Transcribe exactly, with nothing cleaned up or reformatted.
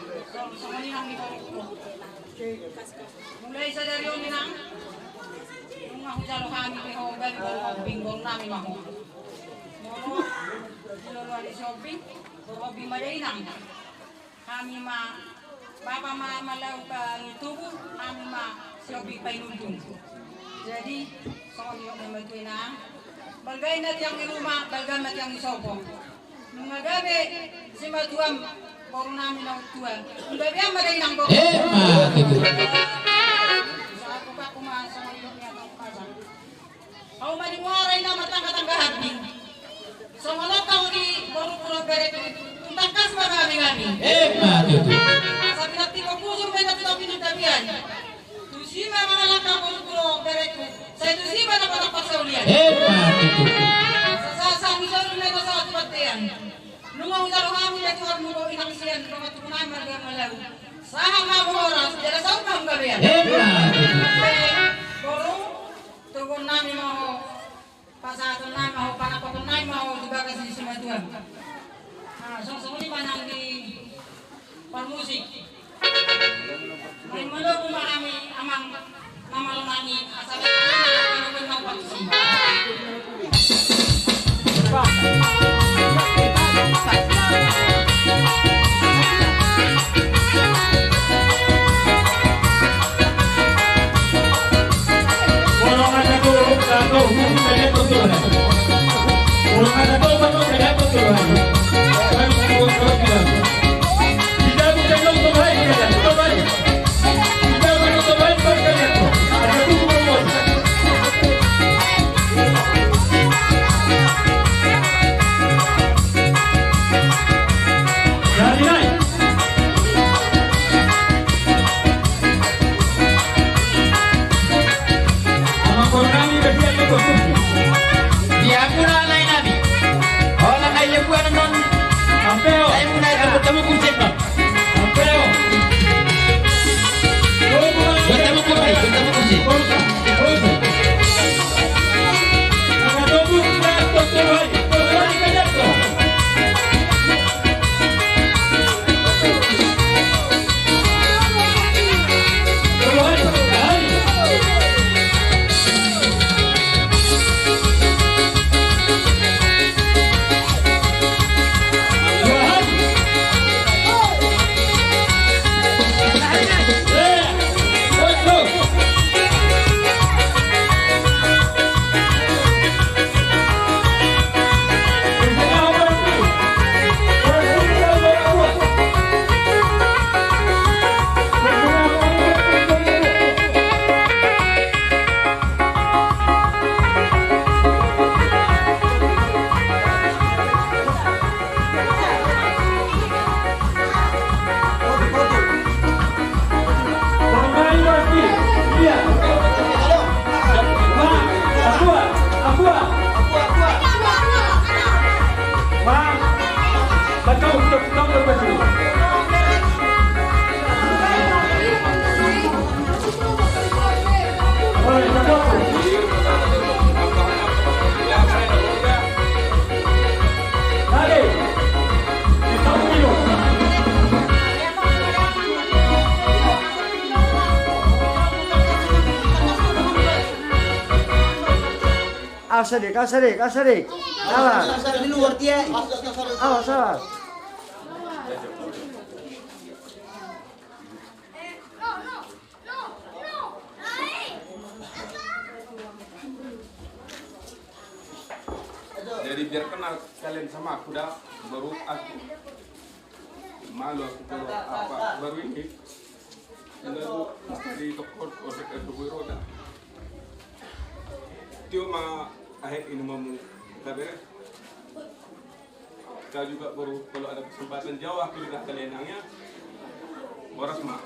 Songon i nang di boru. Mulai sadari on inang, nunga hujalo hami pe ho gabe boru hombing, boru nami ma ho. Molo di loloan ni si hombing, boru hombing ma da inang. Hami ma bapa ma, ma laho pangitubu, hami ma si hombing painundung. Jadi songon i ma tu inang. Balga inna tiang ni ruma, balga ma tiang ni sopo. Nunga gabe simatuam boru nami na tua. Nunga gabe ma da inang boru. Emma tutu. Saku paku ma songon i ma tu pasang. Hauma ni muara inna martangga-tangga hambing. Songon on tau di boru pura berek. Tangkas ma hambing-hambing. Emma tutu. Asa pinantikhon hujur ma inna tu pinantikhon. Tusi ma mangalangka boru pura berek. Sai tusi ma na patak pasaulian. Emma tutu. Sasa ni solu na sasa tu batean. Nunga hujalo hami da tu armu inang sian, nunga tu nai marga malau. Sahat ma boras, jala saut ma hunggabean. Emma tutu. Boru, togon nami ma ho. Pasahaton nai ma ho, panangkokon nai ma ho di bagas ni simatuam. Songon i ma nang di parmusik. Naeng manogu ma hami amang na malo nami asa baen na panusi. Di hamu na lae nami. Holan ai lebu anak non. Ampeo. Ai muna itu bertemu kursi, Pak. Ampeo. Bertemu kursi, bertemu kursi. Awas, Dik, awas, Dik, awas, Dik. Awas. Awas, awas. Jadi biarkan kalian sama aku dah, baru aku. Malu aku kalau apa, baru ini. Lagu di toko, kosek, eh, toko roda. Tio ma, ahe ini mamu, kabar. Kau juga baru, kalau ada kesempatan jauh aku juga kalian nanya. Boras ma.